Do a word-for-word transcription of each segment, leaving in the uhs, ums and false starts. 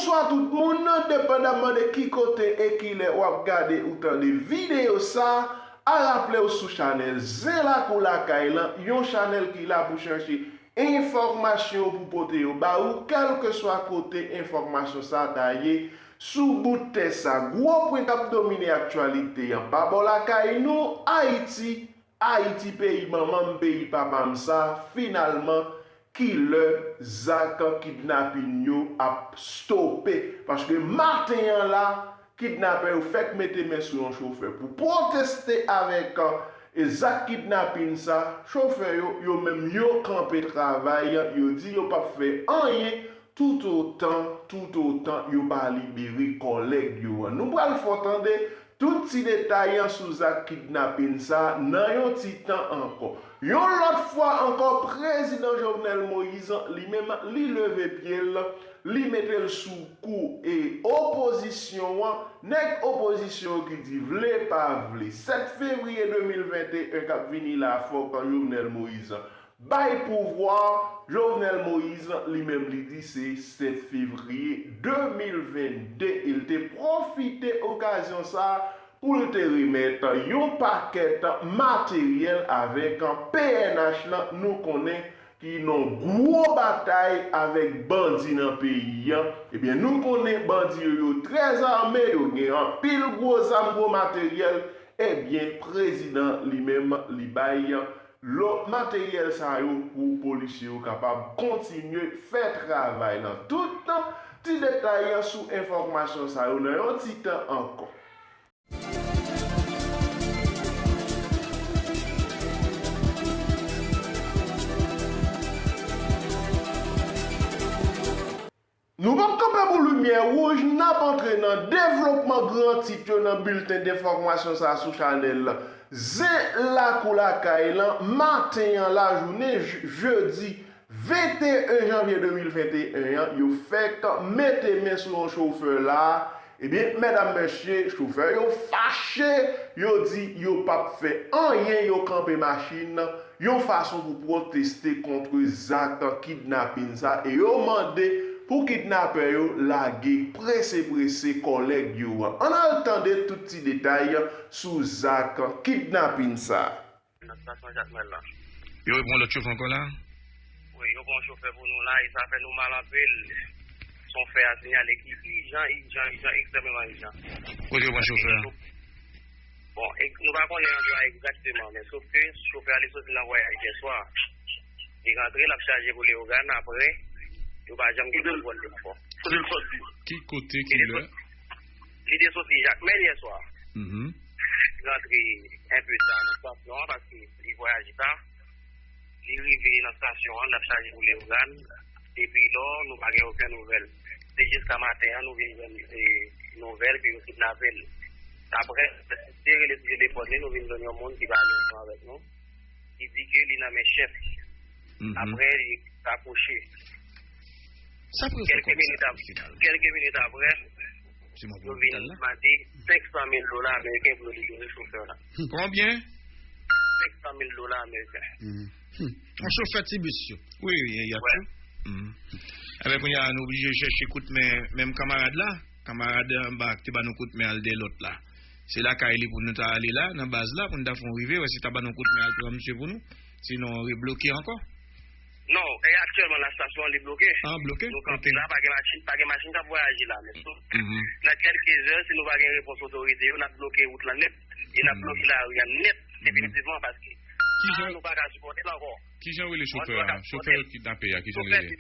Bonswa tout moun, depandamman de ki kote e ki lè w ap gade ou tande videyo sa, a raple w sou chanèl Zen Lakou Lakay lan, yon chanèl ki la pou chache enfòmasyon pou pote yo ba ou, kèlkeswa kote enfòmasyon sa ta ye sou bout tè sa. Gwo pwen k ap domine aktyalite an pa bò lakay nou, Ayiti, Ayiti peyi manman m, peyi papa m sa, finalman, kilè zak kidnapin yo ap stope. Paske maten an la, kidnapè yo fèk mete men sou yon chofè pou pwoteste avèk, e, zak kidnapin sa. Chofè yo, yo menm, yo kanpe travay, yo di yo p ap fè anyen toutotan, toutotan yo pa libere kòlèg yo an. Nou pral fè w tande tout ti detay an sou zak kidnapin sa a nan yon ti tan ankò. Yon lòt fwa ankò, prezidan Jovenel Moïse, li menm, li leve pye l, li mete l sou kou e opozisyon an, nèg opozisyon ki di vle pa vle, sèt fevriye de mil venteyen k ap vini la, fòk Jovenel Moïse bay pouvwa, Jovenel Moïse, li menm, li di se sèt fevriye de mil vennde, e l te pwofite okazyon sa a pou l te remèt yon pakèt materyèl avèk P N H lan, nou konnen ki nan gwo batay avèk bandi nan peyi an. Ebyen, nou konnen bandi yo, yo trè zame, yo gen anpil gwo zam, gwo materyèl. Ebyen, prezidan li menm, li bay lo materyèl sa yo pou polisye yo kapab kontinye fè travay lan. Tout ti detay sou enfòmasyon sa yo nan yon ti tan ankò. Nou p ap kanpe pou limyè wouj, n ap antre nan devlopman gran tit yo nan bilten enfòmasyon sa a sou chanèl Zen Lakou Lakay lan, maten an, lajounen j-, jedi venteyen janvye de mil venteyen an, yo fèk mete men sou yon chofè la. Ebyen, medam, mesye, chofè yo fache, yo di yo p ap fè anyen, yo kanpe machin nan, yon fason pou pwoteste kont zak kidnapin sa, e yo mande pou kidnapè yo lage prese prese kòlèg yo an. Ann al tande tout ti detay sou zak kidnapin sa. Nan estasyon Jakmèl la. Yo reponn lòt chofè ankò la? Wi, yo pran chofè pou nou la, e sa fè nou mal anpil. Se yon fè a siyale ki ijan, ijan, ijan, ekstrèmeman ijan. Kote yo pran chofè a? Bon, e nou pa konnen andwa egzakteman, men sof ke chofè a li soti nan vwayaj yè swa. Li rantre, l ap chaje pou Leyogàn, apre, yo pa janm gen kontwòl li ankò. Kote l soti? Ki kote, ki lè? Li te soti Jakmèl yè swa. Mhm. Li rantre enpe ta nan estasyon an paske li vwayaje ta. Li rive nan estasyon an, l ap chaje pou Leyogàn. Depi lò, nou pa gen okenn nouvèl. Se jiska maten an, nou vin jwenn, e, nouvèl ke yo kidnape l. Apre, te rele sou telefòn li, nou vin jwenn yon moun ki pale ansanm avèk nou, ki di ke li nan men chèf. Mhm. Apre, li rakwoche. Sa pou yo fè kèlke kòb sa, minit ap-, final? Kèlke minit apre, yo vin mande senk san mil dola ameriken pou yo libere chofè la. Konbyen? Senk san mil dola ameriken. Hmm. Yon chofè ti bis yo. Wi, wi, y ap tou. Hmm. Ebyen, kounye a, nou oblije chèche kout men, menm kanmarad la. Kanmarad anba ki te ba nou kout men al dèyè lòt la. Se lakay li pou nou ta ale la, nan baz la, pou nou ta fè yon rive, wè si ta ba nou kout men al pran misye pou nou. Sinon, rebloke ankò. Non, e aktyèlman la, estasyon an li bloke. Ah, bloke? Nou kanpe la, pa gen machin, pa gen machin k ap vwayaje la. Men sou, nan kèlke zè, si nou pa gen repons otorite yo, n ap bloke wout lan nèt. E n ap bloke lari a nèt, definitivman, paske sa, nou pa ka sipòte l ankò. Kijan rele chofè a? Chofè yo kidnape a, kijan rele?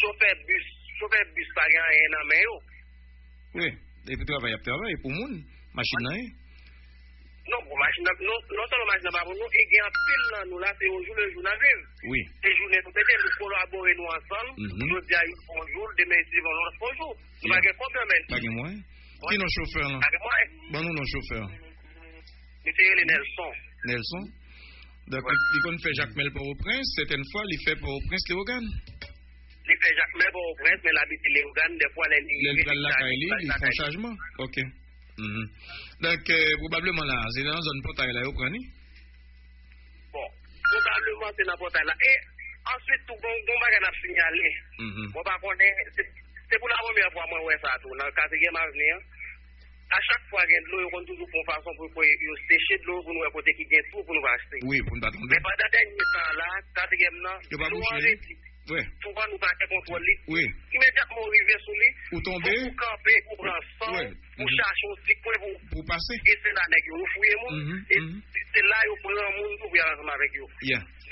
Chofè bis, chofè bis pa gen anyen nan men yo. Wi, epi travay y ap travay pou moun, machin nan ye. Non, bon, machin nan, non, non sèlman machin nan pa pou nou, e gen anpil nan nou la, se au jour le jour n ap viv. Wi. Se jounen nou mete, nou kolabore nou ansanm. Mhm. Jodi a, yon bon jou, demen, se yon lòt bon jou. Nou pa gen kòb nan men. Pa gen mwayen. Ki non chofè an? Pa gen mwayen. Ban nou non chofè an. Misye rele Nelson. Nelson? Donk, li, li konn fè Jakmèl Pòtoprens, sètèn fwa, li fè Pòtoprens Leyogàn. Li fè Jakmèl Pòtoprens, men l abite Leyogàn, dèfwa, lè li rive, li pral lakay li, li fè yon chajman. Ok. Mhm. Donk, eh, pwobableman la, se nan zòn Pòtay la yo pran li? Bon, pwobableman se nan Pòtay la. E answit, tou, gon, gon bagay n ap siyale. Mhm. Mwen pa konnen, se, Se pou la premyè fwa mwen wè sa tou. Nan katriyèm avni an, a chak fwa gen dlo, yo konn toujou fè yon fason pou, pou yo seche dlo pou nou wè kote ki gen twou pou nou pa achte. Wi, pou nou pa tonbe. Men pandan dènye tan la, katriyèm nan, dlo an redi. Wi. Souvan nou pa gen kontwòl li. Wi. Imedyatman ou rive sou li, ou tonbe, fòk ou kanpe, ou pran san w, ou chache yon ti kwen pou, pou pase. E se la nèg yo, yo fouye moun, e se la yo pran moun tou pou y al ansanm avèk yo.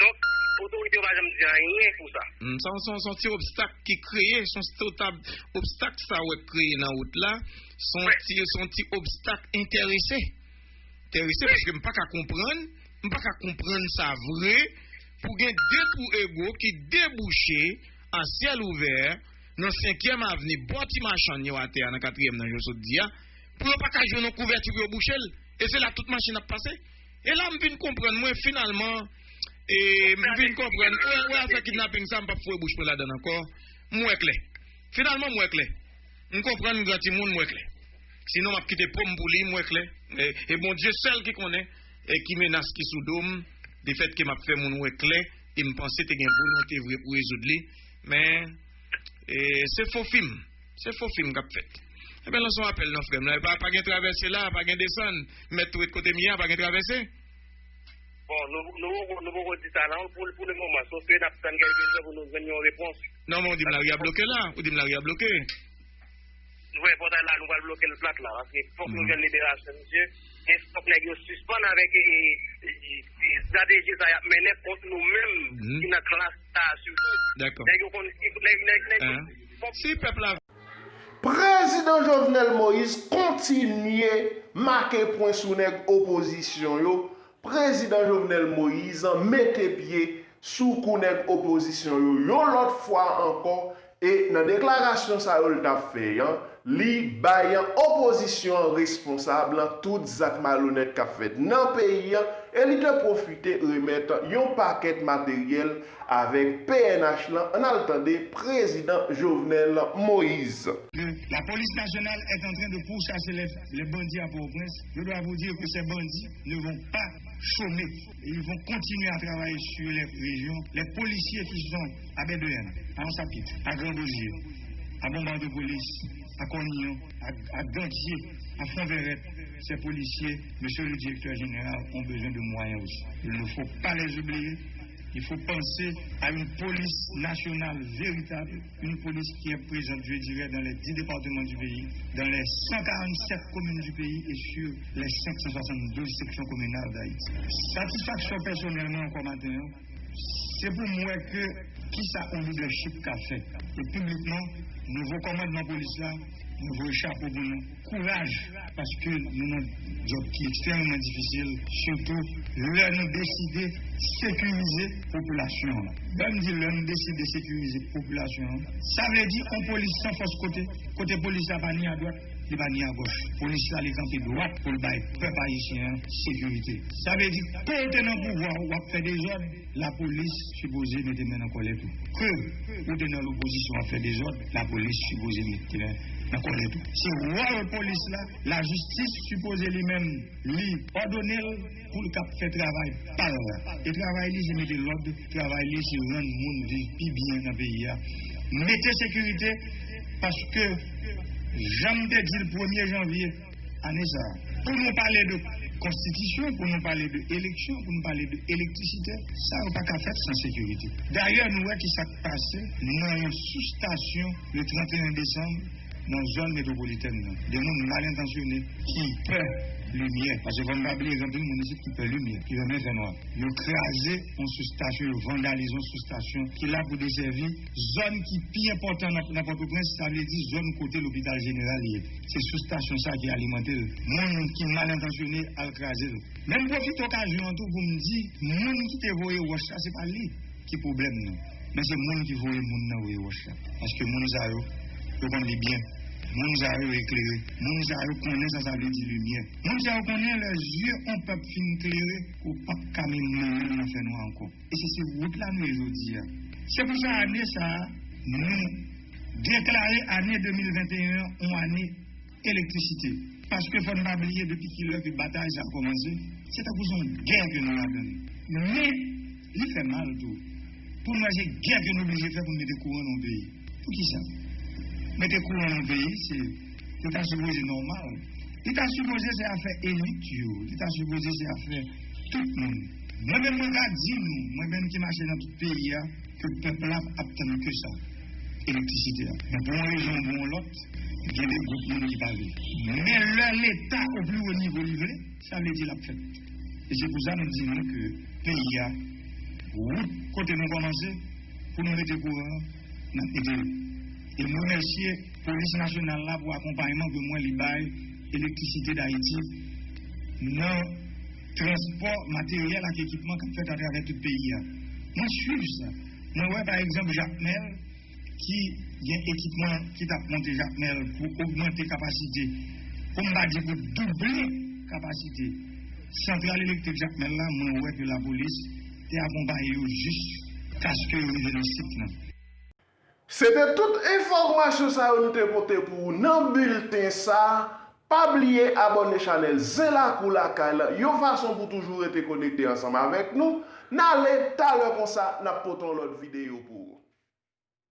Donk, otorite yo pa janm di anyen pou sa. Mm, se yon, se yon, se yon ti obstak ki kreye, se yon ti obstak sa w wè k kreye nan wout la, se yon ti, se yon ti obstak enterese. Enterese paske m pa ka konprann, m pa ka konprann sa vre, pou gen de twou ego ki debouche a syèl ouvè nan senkyèm avni, bò ti machann yo atè a nan katriyèm nan, jan w sot di a, pou yo pa ka jwenn yon kouvèti pou yo bouche l. E se la tout machin ap pase. E la m vin konprann, mwen, finalman, e m vin konprann, wè, wè, afè kidnaping sa, m p ap foure bouch mwen ladan l ankò. M wè klè. Finalman, m wè klè. M konprann gran timoun, m wè klè. Sinon, m ap kite po m pou li, m wè klè. E, e Bondye sèl ki konnen, e ki menas ki sou do m, lefètke m ap fè moun wè klè, e m panse te gen volonte vre pou rezoud li. Men, e, se fo fim. Se fo fim k ap fèt. Ebyen, lanse yon apèl non, frè m, la. Pa, pa gen travèse la, pa gen desann. Mèt tou ret kote m ye a, pa gen travèse. Bon, nou, nou, nou poko di sa non, pou, pou le moman. Sof ke n ap tann kèlke jou pou nou jwenn yon repons. Non, men ou di m lari a bloke la. Ou di m lari a bloke. Wè, pòtay la, nou pral bloke l plat la, paske fòk nou jwenn liberasyon misye, e fòk nèg yo sispann avèk, e, e, e, estrateji sa y ap mennen kont nou menm ki nan klas sa a sitou. Nèg yo konn, nèg, nèg, nèg, fòk si pèp la. Prezidan Jovenel Moïse kontinye make pwen sou nèg opozisyon yo. Prezidan Jovenel Moïse mete pye sou kou nèg opozisyon yo yon lòt fwa ankò, e nan deklarasyon sa yo l t ap fè an, li bay opozisyon an responsab tout zak malonèt k ap fèt nan peyi an, e li te pwofite remèt yon pakèt materyèl avèk P N H lan. Ann al tande Prezidan Jovenel Moïse. La police nationale est en train de pourchasser les, les bandits à Port-au-Prince. Je dois vous dire que ces bandits ne vont pas chômer. Et ils vont continuer à travailler sur les régions. Les policiers qui sont à Baie de Henne, à Anse à Pitre, à Grand Gosier, à Bombardopolis, à Cornillon, à, à Gantier, à Fonds Verrette, ces policiers, monsieur le directeur général, ont besoin de moyens aussi. Il ne faut pas les oublier. Il faut penser à une police nationale véritable, une police qui est présente, je dirais, dans les dix départements du pays, dans les cent quarante-sept communes du pays et sur les cinq cent soixante-douze sections communales d'Haïti. Satisfaction personnellement encore matin, hein. Se pou m wè ke kisa yon leadership ka fè. E piblikman, nouvo kòmandman polis la, mwen voye chapo pou nou. Kouraj, paske nou nan djòb ki ekstrèmman difisil, sitou lè nou deside sekirize popilasyon an. Lè m di lè nou deside sekirize popilasyon an, sa vle di yon polis san fòs kote, kote polis la pa ni adwat, li pa ni agòch. Polis la, li kanpe dwat pou l bay pèp ayisyen an sekirite. Sa vle di, ke w te nan pouvwa, w ap fè dezòd, lapolis sipoze mete men nan kòlèt ou. Ke ou te nan lopozisyon ap fè dezòd, lapolis sipoze mete men nan kòlèt ou. Se wòl polis la, lajistis sipoze li menm, li òdone l pou l kab fè travay pa l la. E travay li, se mete lòd, travay li, se rann moun viv pi byen nan peyi a. Mete sekirite, paske, jan m te di l premye janvye, ane sa a. Pou nou pale de konstitisyon, pou nou pale de eleksyon, pou nou pale de elektrisite, sa yo pa ka fèt san sekirite. Dayè, nou wè ki sa k pase nan yon soustasyon le trannteyen desanm nan zòn metwopolitèn nan. De moun mal entansyone ki pè limyè. Paske fò n pa bliye, gen anpil moun isit ki pè limyè, ki renmen fè nwa. Yo kraze yon soustasyon, yo vandalize yon soustasyon ki la pou desèvi zòn ki pi enpòtan nan, nan Pòtoprens, sa vle di zòn kote lopital jeneral ye. Se soustasyon sa ki alimante l. Moun ki mal entansyone al kraze l. Men m pwofite okazyon an tou pou m di, moun ki te voye wòch la, se pa li ki pwoblèm nan. Men se moun ki voye moun nan voye wòch la. Paske moun sa yo, yo konn li byen. Moun sa yo eklere. Moun sa yo konnen sa sa vle di limyè. Moun sa yo konnen lè zye yon pèp fin klere, ou p ap ka menm mennen l nan fènwa ankò. E se sou wout la nou ye jodi a. Se pou sa ane sa a, nou deklare ane de mil venteyen an yon ane elektrisite. Paske fò n pa bliye depi kilè ke batay sa a kòmanse, se tankou se yon gè ke nou ladan l. Men, li fè mal tou. Pou n wè se gè ke nou blije fè pou n mete kouran nan yon peyi. Poukisa? Mete kouran nan peyi, se, li ta sipoze nòmal. Li ta sipoze se afè elit yo, li ta sipoze se afè tout moun. Mwen menm, mwen ka di nou, mwen menm ki mache nan tout peyi a, ke pèp la ap tann ke sa, elektrisite a. Men pou yon rezon ou pou yon lòt, gen de gwoup moun ki pa vle. Men lè Leta o pli wo nivo li vle, sa vle di l ap fèt. E se pou sa nou di nou ke peyi a, wout kote nou kòmanse, pou nou mete kouran, n ap mete l. E m remèsye Polis Nasyonal la pou akonpayman ke m wè li bay Elektrisite Dayiti nan transpò materyèl ak ekipman k ap fèt atravè tout peyi a. Mwen swiv sa. Mwen wè, pa egzanp, Jakmèl, ki gen ekipman ki t ap monte Jakmèl pou ogmante kapasite, pou m pa di pou double kapasite santral elektrik Jakmèl la, mwen wè ke lapolis te akonpaye yo jiskaske yo rive nan sit lan. Se te tout enfòmasyon sa yo nou te pote pou ou nan bilten sa. Pa bliye abòne chanèl Zen Lakou Lakay la, yon fason pou toujou rete konekte ansanm avèk nou. N ale talè konsa, n ap pote yon lòt videyo pou ou.